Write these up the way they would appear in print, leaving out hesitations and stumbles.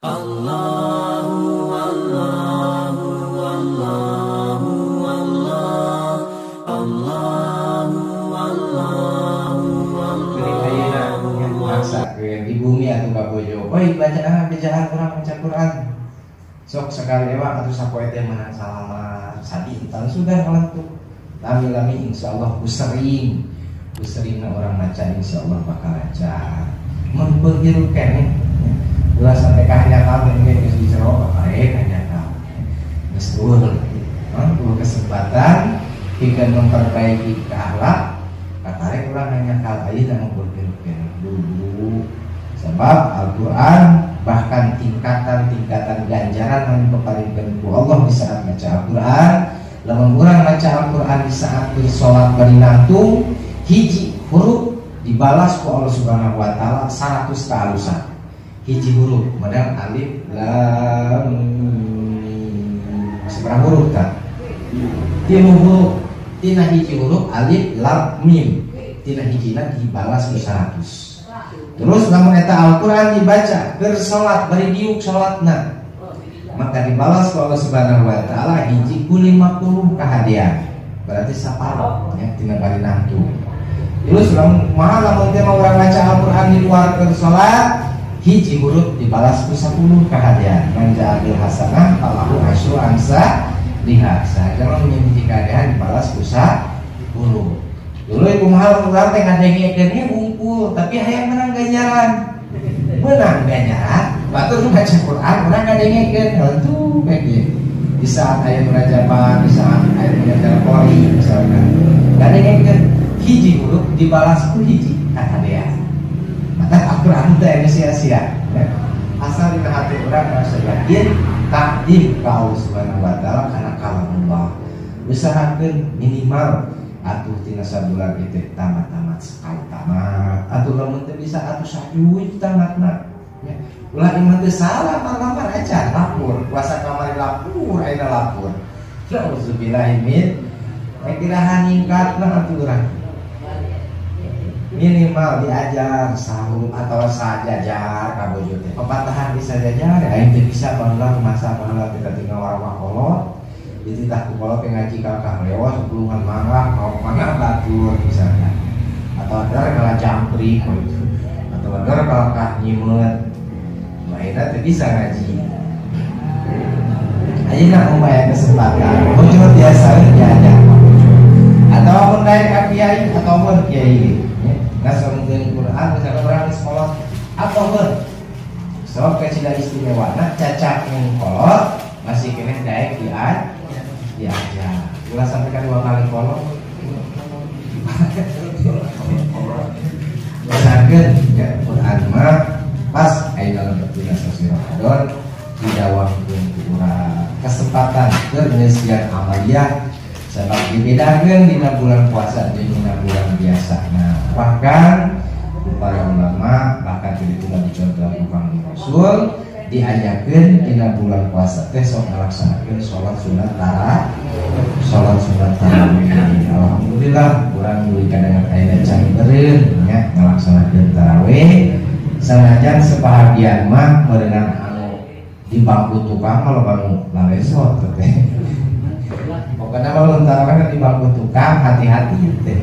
Allahu Allahu Allahu Allah Allahu Allahu Allahu. Maksakeun di bumi atuh ka bojo. Oi, bacaan bejaan urang maca Quran. Sok sekali lewat atau sapoe teh menang salaman sadinten sudah ngelentuk. Lami-lami insyaallah ku sering ku seringna urang maca, insyaallah bakal lancar. Mun hirup keneh ulah sampai ka hanjakal teh geus di jero bae hanjakal. Geus eueuh kesempatan pikeun memperbaiki keakhlak, katarek urang hanjakal ayeuna ngumpul hirup keneh dulu. Sebab Al-Quran bahkan tingkatan-tingkatan ganjaran anu dipaparinkeun ku Allah di saat maca Al-Quran, lamun urang maca Al-Quran di saat bersolat bari nangtung, hiji huruf dibalas ku Allah Subhanahu wa taala 100 kehalusan. Hiji huruf modal alif lam mim, sabaraha huruf tah? Tilu huruf. Tina hiji huruf alif lam mim, tina hijina dibalas ku 100. Terus lamun eta Al-Quran dibaca keur salat bari diuk salatna, maka dibalas ku Allah Subhanahu wa taala hiji ku 50 kahadean, berarti saparo nya tina bari nangtung. Terus lamun kumaha lamun teh urang maca Al-Quran di luar keur salat, hiji huruf dibalas ku 10 kahadean. Man jaa bil hasanah falahu asyru amsalihha. Sahaja lamun hiji kahadean dibalas ku 10. Dulu ibu mahal urang teh ngadengekeun ge hungkul, tapi hayang menang ganjaran. Menang ganjaran, batur nu baca Quran urang ngadengekeun henteu bae kieu. Di saat aya nu rajaban, di saat aya nu ngajar qori misalkan. Ngadengekeun hiji huruf dibalas ku hiji kahadean. Maka Al-Quran teh aya sia-sia ya. Asal dina hati urang merasa yakin takdim ka Allah Subhanahu wa taala kana kalamullah. Usahakeun minimal atuh tina sabulan itu tamat-tamat sekali tamat, atuh lamun teu bisa atuh sajuj tamatna ya. Ulah iman teu salah lamar aja lapor puasa kamari lapor ayeuna lapor. Nauzubillahi min kirahan ningkatna atuh urang minimal diajar sahur atau sajajar ka bojo teh pepatahan bisa jajar aing teu bisa baheula masa baheula kita tinggal warah kolot dititah ku kolot ngaji ka lewas sebelungan mangga mau mangga batur misalnya, atau ada kalah jangkrik gitu, atau ada kalah kah nyimet lainnya teu bisa ngaji. Ayeuna umaya kesempatan bojo biasa diajar ka bojo ataupun naik ka kiai ataupun kiai ngasongkeun Quran misalnya orang di sekolah ataupun sebab kecil istimewa nah cacak ning kolot masih keneh daek diajar ulah sampai kan dua kali kolot usahakeun ya Quran mah pas aya dalam dina sasi Ramadan didawamkeun ku urang kesempatan keur ngeusian amaliyah sebab dibedakeun dina bulan puasa jeung dina bulan biasa. Nah, bahkan para ulama bahkan itu dicontohkan ku Kangjeng Rasul diajarkeun dina bulan puasa teh sok ngalaksanakeun salat sunat tarawih, salat sunat tarawih. Alhamdulillah urang dugi kana ayeuna can beureum nya ngalaksanakeun tarawih. Sanajan sebahagian mah meureunan anu di bangku tukang kalau anu lalesot teh. Pokoknya kalau tarawih di bangku tukang hati-hati teh.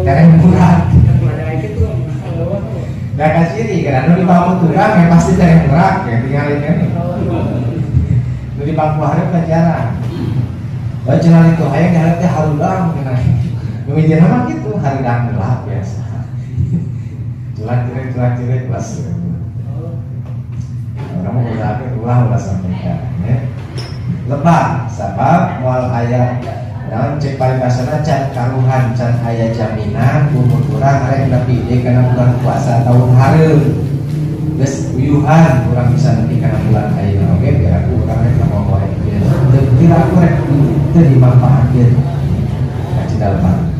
Karena murah. Gak kasih karena di bangku tukang ya pasti cari murah ya tinggalin kan. Di bangku hareup kan jarang. Bae cenah itu hayang hareup teh harudang cenah. Nu hijina mah kitu harudang gelap biasa. Culak-cilik kelas. Orang mau usahakeun ulah ulah sampaikan ya. Lebah sabab moal aya naon cek paribasana can karuhan can aya jaminan umur urang rek nepi deui kana bulan puasa tahun hareup. Geus uyuhan urang bisa nepi kana bulan ayeuna oge biar aku urang rek ngapopoekeun. Teu kira aku rek teu dimanfaatkeun. Kacida lebar.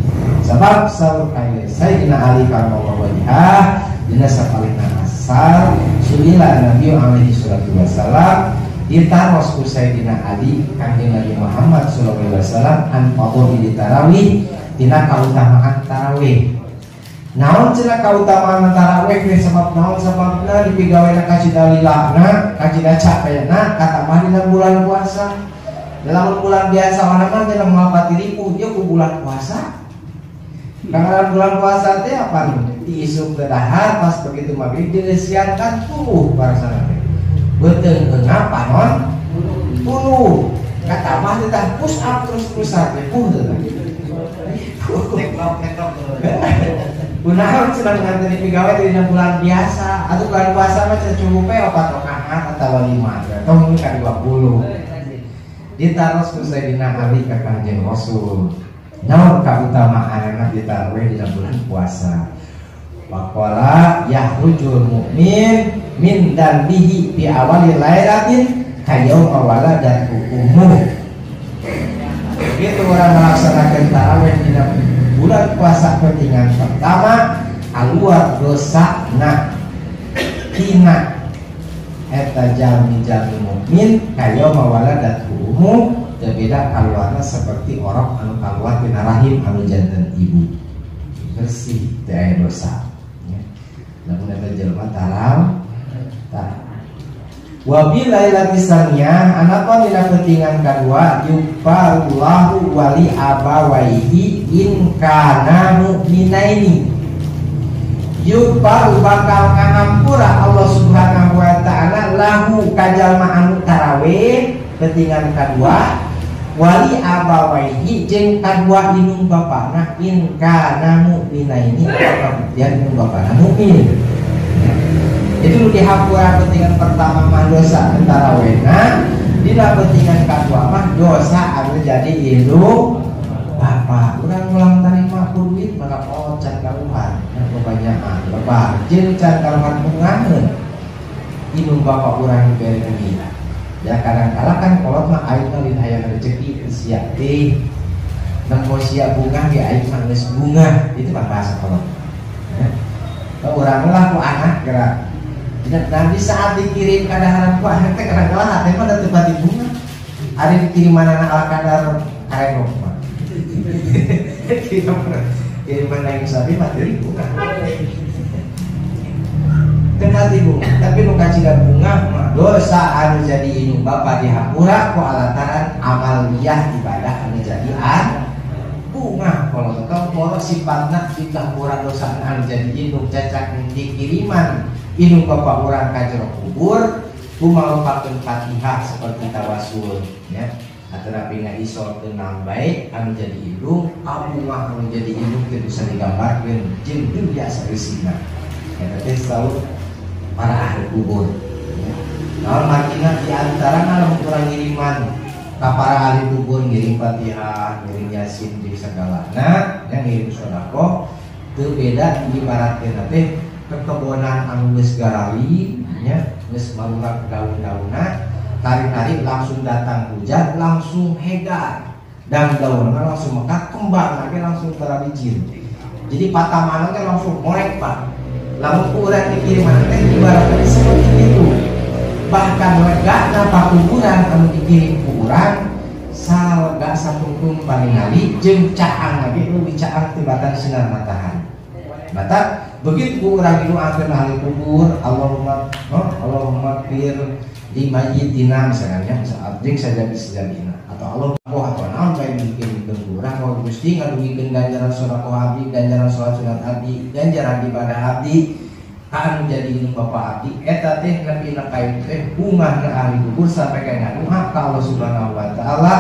Sabab saur aya Sayyidina Ali karramallahu wajhah dina sapalihna asar sulila Nabi alaihi salatu wasalam ditaros ku Sayyidina Ali Kangjeng Nabi Muhammad sallallahu alaihi wasallam an fadhil tarawih tina kautamaan tarawih. Naon cenah kautamaan tarawih teh sabab naon sababna dipigawena kacida lilana, kacida capena katambah dina bulan puasa. Dalam bulan biasa mana mah cenah moal pati ripuh ieu ku bulan puasa. Karena bulan puasa teh apa nih? Diisuk ke dahar pas begitu maghrib dilesiankan tubuh para sana teh. Beuteung eungap panon puluh. Katambah teh push up terus-terusan ripuh teh. Tektok. Kunaon cenah nganten dipigawe dina bulan biasa atau bulan puasa mah cenah cukup we 4 rakaat atawa 5 tong ini ka 20. Ditaros ku Sayyidina Ali ka Kanjeng Rasul. Naon kautamaanna ditarawih dina bulan puasa? Waqala yahrujul mu'min min dambihi fi awali lailatin kayauma waladatu ummuh. Begitu orang melaksanakan tarawih dina bulan puasa pentingan pertama keluar dosa na tina eta jalmi-jalmi mukmin kayauma waladatu ummuh berbeda kaluarna seperti orang anu kaluar tina rahim anu janten ibu bersih teu aya dosa ya. Lamun eta jelema tarawih wa bi lailati saniyah anapun dina pentingan kadua yufarullahu wali abawaihi in kana mu'minaini yufaru bakal ngahampura Allah Subhanahu wa taala lahu ka jalma anu tarawih pentingan kadua wali abawaihi jeung kadua indung bapana in kana mu'minaini kabuktian indung bapana mukmin. Itu dihampura pentingan pertama mah dosa tarawihna, dina pentingan kadua mah dosa anu jadi indung bapa. Urang ulang tarima ku duit maka oh can kaluhar, kebanyakan lebar jeung can kaluhar bungaheun. Indung bapa urang dibere duit. Ya kadang-kala kan kolot mah aing mah lain hayang rezeki sia teh. Nempo sia bungah ge aing mah geus bungah, itu mah bahasa kolot. Ya. Urang lah ku anak gerak. Nanti saat dikirim ka daharan ku anak teh kadang-kala hate mah da teu pati bunga. Ari dikirimanana ala kadar karengok mah. Kiriman yang sapi mah teu bunga. Kendati bunga, tapi nu kacida bunga mah dosa anu jadi indung bapa dihampura ku alataran amaliyah ibadah anu jadi an bunga. Kalau tong poro sifatna dihampura dosa anu jadi indung cacak dikiriman indung bapak urang ka jero kubur kumalupakeun Fatihah seperti tawasul ya atanapi ngaisolkeun bae anu jadi indung kabungah anu jadi indung teu bisa digambarkeun jeung teu biasa eusina eta teh saur para ahli kubur ya. Naon margina di antara lamun urang ngiriman ka para ahli kubur ngirim Fatihah ngirim Yasin jeung sagalana ya ngirim sedekah teu beda diibaratkeun teh kekebonan anu geus garali nya geus marurak daun-daunna tarik-tarik langsung datang hujan langsung hegar dan daunna langsung mekar kembang lagi langsung terawijir jadi patamanan teh langsung morek pak lamun urang dikiriman teh ibaratnya seperti itu bahkan legana pakuburan anu dikirim ku urang salega satungtung paningali jeung caang lagi leuwih caang tibatan sinar matahari mata begitu urang didoakeun ahli kubur Allahumma no, Allahumma fir li mayyitina misalnya jeung sajabina atau Allah atau naon bae dikirimkeun ku urang wa Gusti ngadugikeun ganjaran sedekah abdi ganjaran salat sunat abdi ganjaran ibadah abdi anu jadi indung bapa abdi eta teh nepi na ka itu teh bungahna ahli kubur sampai ka ngadoa ka Allah Subhanahu wa taala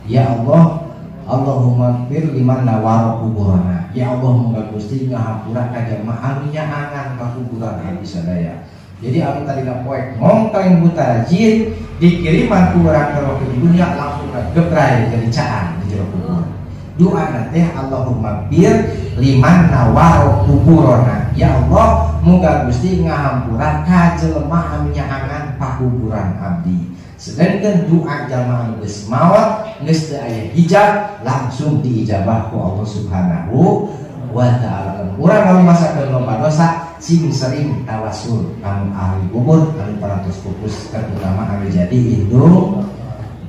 ya Allah Allahumma fir liman nawara kuburana ya Allah moga Gusti ngahampura ka jalma anu nyaangan ka kuburan abdi sadaya. Jadi anu tadina poek ngongkeng buta rajin dikiriman ku urang ka dunia langsung gebray jadi caang di jero kubur. Doa teh Allahumma fir liman nawara kuburana ya Allah moga Gusti ngahampura ka jelema anu nyaangan pakuburan abdi. Sedangkan doa jalma anu geus maot geus teu aya hijab langsung diijabah ku Allah Subhanahu wa taala. Urang lamun masakeun loba dosa sing sering tawasul anu ahli kubur anu parantos pupus terutama anu jadi indung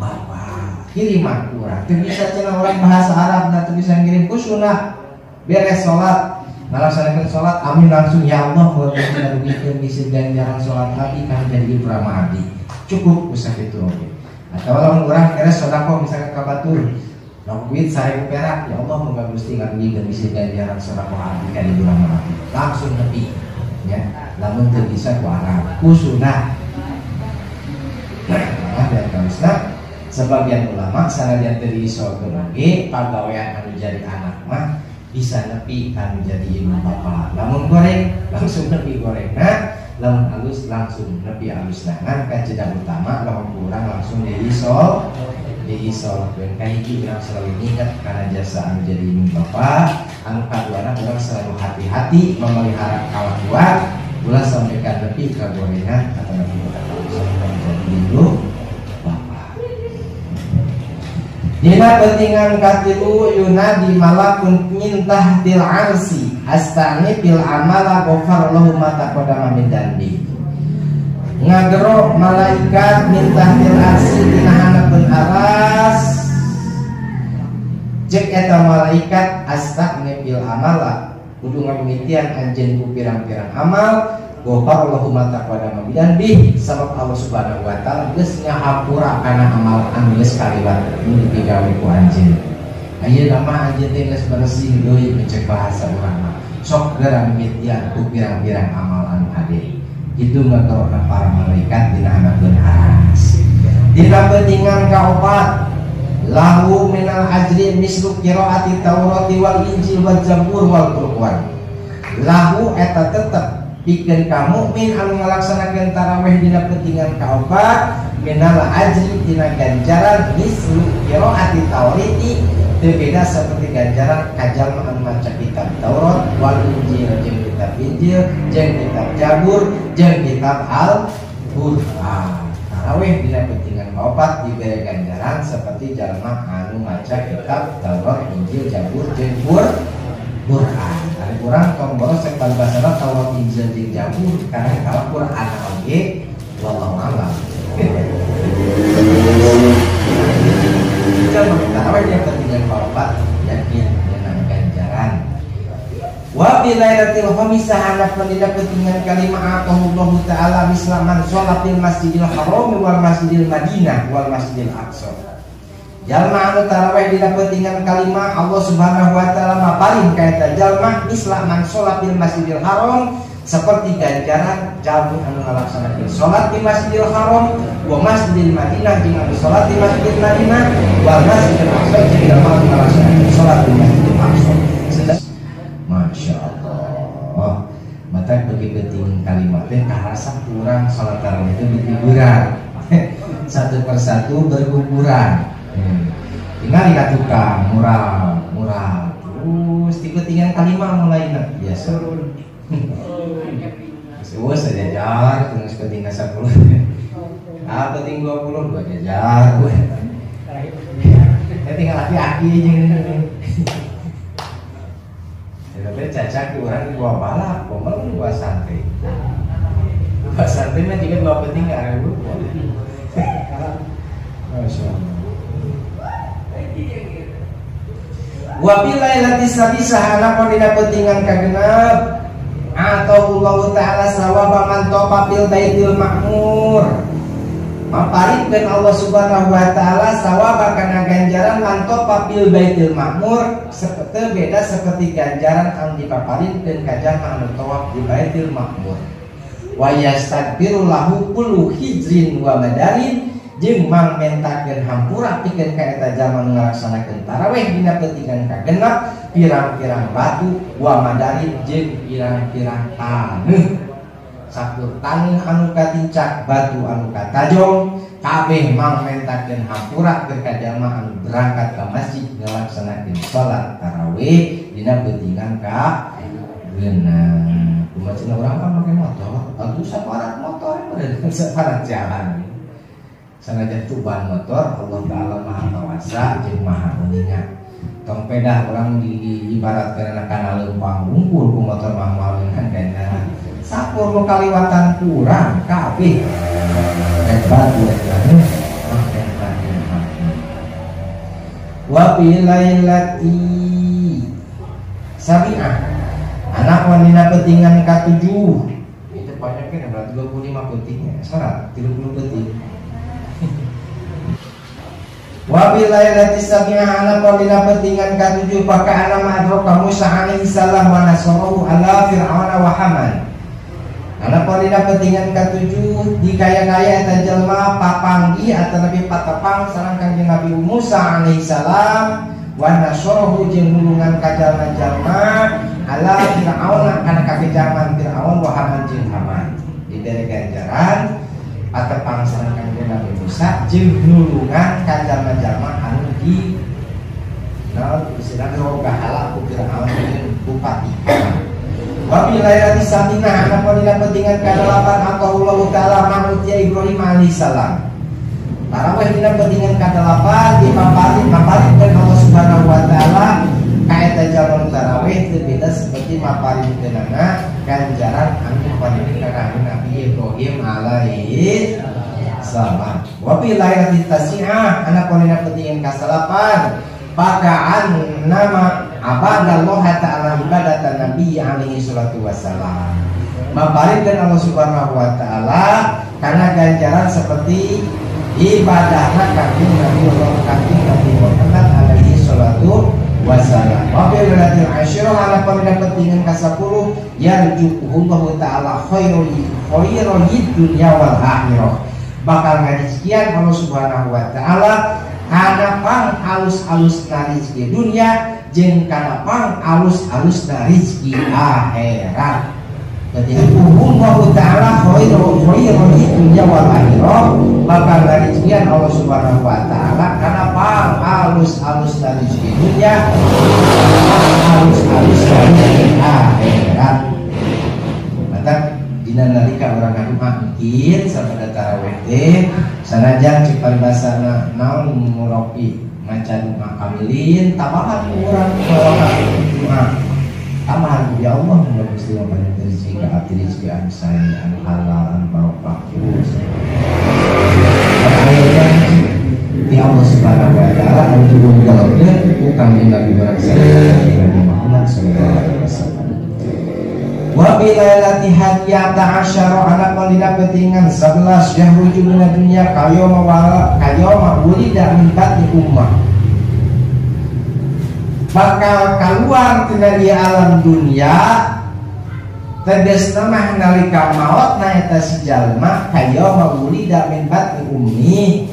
bapa. Kiriman ku urang teu bisa cenah urang bahasa Arab na teu bisa ngirim ku sunah beres salat Ngalaksanakeun salat amin langsung ya Allah mudah-mudahan ngadugikeun bisi ganjaran salat abdi kana jadi ibu rama abdi. Cukup usah itu oge. Atau lamun urang kira sedekah misalkan ka batur, lamun duit 1000 perak, ya Allah moga Gusti ngadugikeun bisi ganjaran sedekah abdi ka ibu rama abdi. Langsung nepi ya. Lamun teu bisa ku arah ku sunah. Nah, dan kalusna sebagian ulama sanajan teu diisolkeun oge pagawean anu jadi anak mah bisa nepi kan jadi ibu bapak. Lamun goreng langsung nepi gorengna, lamun halus langsung nepi halusna. Ngan kacida utama lamun kurang langsung diisol diisolkeun. Kahiji urang selalu ingat kana jasa anu jadi ibu bapak, anu kaduana urang selalu hati-hati memelihara kalakuan ulah sampai ka nepi ka gorengan atau nepi ka jadi ibu bapak. Dina pentingan katilu yunadi malakun min tahtil arsi astani bil amala ghafar lahu ma taqaddama min dzanbi. Ngagero malaikat min tahtil arsi dina handapeun aras cek eta malaikat astani bil amala kudu ngamimitian anjeun ku pirang-pirang amal ghafar lahu ma taqaddama min dzanbi sabab Allah Subhanahu wa taala geus ngahampura kana amal anu geus kaliwat nu digawe ku anjeun. Ayeuna mah anjeun teh geus bersih deui mencek bahasa urang mah. Sok geura mimitian ku pirang-pirang amal anu hade. Kitu ngagerona para malaikat dina handapeun aras. Dina pentingan kaopat lahu minal ajri mislu qiraati Taurati wal Injil wal Zabur wal Qur'an. Lahu eta tetep pikeun ka mukmin anu ngalaksanakeun tarawih dina pentingan kaopat minal ajri dina ganjaran mislu qiraati Taurati teu beda seperti ganjaran ka jalma anu maca kitab Taurat wal Injil jeung kitab Injil jeung kitab Zabur jeung kitab Al-Qur'an. Tarawih dina pentingan kaopat diberi ganjaran seperti jalma anu maca kitab Taurat, Injil, Zabur jeung Qur'an. Ari urang tong boros cek paribasana Taurat, Injil jeung Zabur karena kalau Qur'an oge wallahu a'lam. Jalma tarawih dina pentingan kaopat yakin menang ganjaran. Wa bi lailatil khamisah handapeun dina pentingan kalima Allah taala mislaman sholatil Masjidil Haram wal Masjidil Madinah wal Masjidil Aqsa. Jalma anu tarawih dina pentingan kalima Allah Subhanahu wa taala maparin ka eta jalma mislaman sholatil Masjidil Haram seperti ganjaran jalmi anu ngalaksanakeun salat di Masjidil Haram wa Masjidil Madinah jeung anu salat di Masjidil Madinah wal Masjidil Aqsa jeung jalma anu ngalaksanakeun salat di Masjidil Aqsa. Masya Allah, mata bagi penting kalimat teh karasa kurang salat tarawih itu berguguran satu persatu berguguran. Tinggal di tukang mural mural terus tipe tinggal kalimat mulai biasa. Terus sejajar terus ketinggal 10, ah ketinggal 20 dua jajar. Ya tinggal laki-laki aja. Tapi cacak di orang di bawah balap, bomel di bawah santri. Bawah santri mah juga dua penting nggak ada bu. Masya Allah. Wa bilailati sabisah anapun dina pentingan kagenep atau Allah taala sawaba man topa fil baitil ma'mur. Maparikeun Allah Subhanahu wa taala sawaba kana ganjaran man topa fil baitil ma'mur seperti beda seperti ganjaran anu dipaparikeun ka jalma anu tawaf di baitil ma'mur. Wa yastagfiru lahu kullu hijrin wa madarin jeung mang mentakeun hampura pikeun ka eta jalma nu ngalaksanakeun tarawih dina pentingan kagenep pirang-pirang batu wa madarin jeung pirang-pirang taneuh. Sakur taneuh anu katincak batu anu katajong kabeh mang mentakeun hampura keur ka jalma anu berangkat ka masjid ngalaksanakeun salat tarawih dina pentingan kagenep. Kumaha cenah urang kan make motor atuh saparat motor meureun saparat jalan. Sanajan tuban motor Allah Ta'ala Maha Kawasa jeung Maha Uninga. Tong pedah urang diibaratkeun kana leumpang wungkul ku motor mah moal meunang ganjaran. Sakur nu kaliwatan kurang kabeh. Rek batu rek taneuh mah mentakeun hampura. Wa bi lailati sabi'ah Anak wanita petingan ka-7 itu banyak kan berarti 25 petingnya salah 30 peting. Wa bil lailati sabi'ah anak wanita petingan ka-7 maka anak ma'adroka Musa alaihi salam wa nasarahu ala fir'auna wa Haman. Anak wanita petingan ka-7 di kaya-kaya eta jelma papanggi atau nabi patepang sareng Kanjeng Nabi Musa alaihi salam wa nasarahu jeung nulungan ka jalma-jalma ala Fir'aun kana kakejaman Fir'aun wa Haman jeung Haman. Dibere ganjaran patepang sareng Kanjeng Nabi Musa jeung nulungan ka jalma-jalma anu di naon istilahna rogahala ku Fir'aun jeung bupati. Wa bil lailati saminah anak wanita petingan ka-8 atau Allah Ta'ala manusia Ibrahim alaihi salam. Tarawih dina petingan ka-8 dipaparin maparin Allah Subhanahu wa taala ka eta jalma tarawih teu beda seperti maparin tenana ganjaran anu parinkeun ka Nabi Ibrahim alaihi salam. Wa bil lailati tasi'ah anak wanita petingan ka-8 pakaan nama abadallah ta'ala ibadatan Nabi alaihi salatu wassalam. Maparinkeun Allah Subhanahu wa taala karena ganjaran seperti ibadahna kanjeng Nabi kanjeng Nabi Muhammad alaihi salatu wassalam. Wa bil lailatil asyirah ala pamina pentingan ka-10 yarjukuhullahu ta'ala khairul dunya wal akhirah. Bakal ngarizkian Allah Subhanahu wa taala kana pang alus-alus na rizki dunia jeung kana pang alus-alus na rizki akhirat. Jadi Allah Ta'ala khairul dunya wal akhirah bakal ngarizkian Allah Subhanahu wa taala kana pang alus-alus na rizki dunia alus-alus na rizki akhirat. Mantap dina nalika urang ngadoa mungkin sapada tarawih teh sanajan cek paribasana naon muropi maca doa kamilin tambahan urang doa tambahan ya Allah mudah Gusti banyak rezeki ka abdi rezeki anu sae anu halal anu barokah. Akhirnya di Allah Subhanahu wa taala anu diwonggalkeun ku Kanjeng Nabi Muhammad sallallahu alaihi wasallam. Wa bi lailati hadiyata asyara anak walina petingan 11 yahruju mina dunya kayoma wala kayoma wulida min batni ummah. Bakal keluar tina di alam dunia tegasna mah nalika maotna eta si jalma kayoma wulida min batni ummi.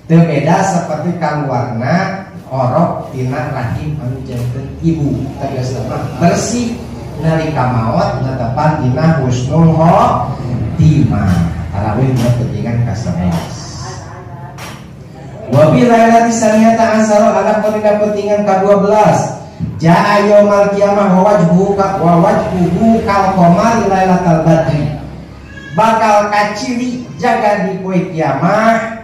Teu beda seperti kaluarna orok tina rahim anu janten ibu. Tegasna mah bersih nalika maot netepan dina husnul khotimah. Tarawih dina pentingan ka-11. Wa bi lailati saniyata asara anak dina pentingan ka-12. Jaa yaumal qiyamah wa wajhuhu kal qamari lailatal badri. Bakal kaciri jaga di poe kiamah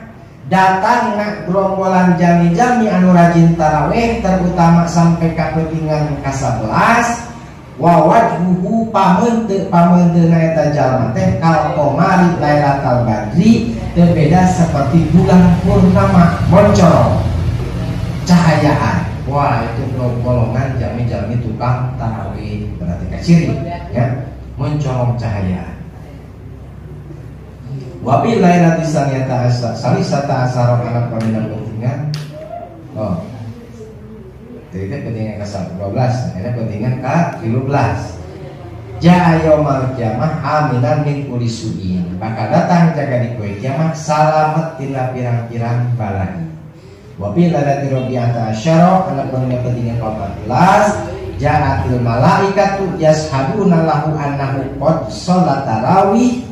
datang nak gerombolan jami-jami anu rajin tarawih terutama sampai ka pentingan ka-11. Wa wajhuhu pameunteuna eta jalma teh kal qamari lailatal badri teu beda seperti bulan purnama moncorong cahayaan. Wah, itu golongan jami-jami tukang tarawih berarti kaciri ya, moncorong cahayaan. Wa bil lailati saniyata salisata asara anak pamina pentingan. Oh. Jadi itu pentingan ke-12, ini pentingan ke-13. Jaa yaumal qiyamah aminan min kulli su'in. Bakal datang jaga di poe kiamah salamet tina pirang-pirang balai. Wa bil lailati rabi'ata asyara anak pamina pentingan ke-14 ja'atil malaikatu yashhaduna lahu annahu qad sholat tarawih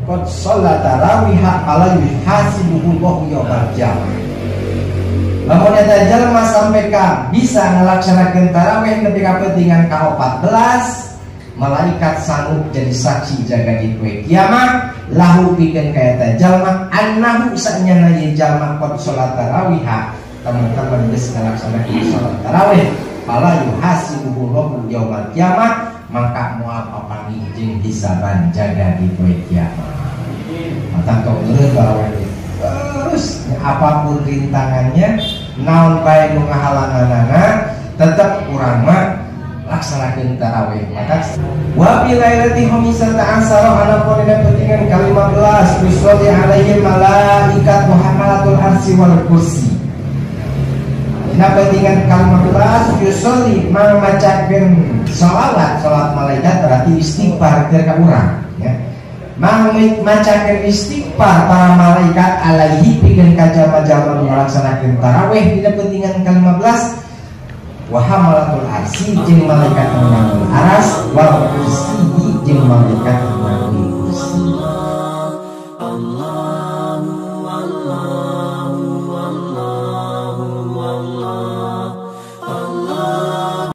qad sholat tarawiha ala yuhasibuhu Allahu yaumal qiyamah. Lamun eta jalma sampai ka bisa ngalaksanakeun tarawih nepi ka pentingan ka-14 malaikat sanggup jadi saksi jaga di poe kiamat lahu pikeun ka eta jalma annahu sanyana ye jalma qad sholat tarawiha teman-teman geus ngalaksanakeun salat tarawih fala yuhasibuhu Allahu yaumal kiamah maka moal papanggih jeung hisaban jaga di poe kiamat. Mata tong eureun tarawih terus apapun rintangannya naon bae nu ngahalanganana Tetep urang mah laksanakeun tarawih. Maka wa bi lailati khamisata asara ana dina pentingan ka-15 yusolli alaihi malaikat wa hamalatul arsy wal kursi. Dina pentingan ka-15 yusolli mamacakeun sholawat, salat malaikat berarti istighfar ka urang ya. Macakeun istighfar para malaikat alaihi pikeun ka jalma-jalma nu ngalaksanakeun tarawih dina pentingan ka-15 wa hamalatul arsy jeung malaikat nu nanggung aras wal kursi jeung malaikat nu nanggung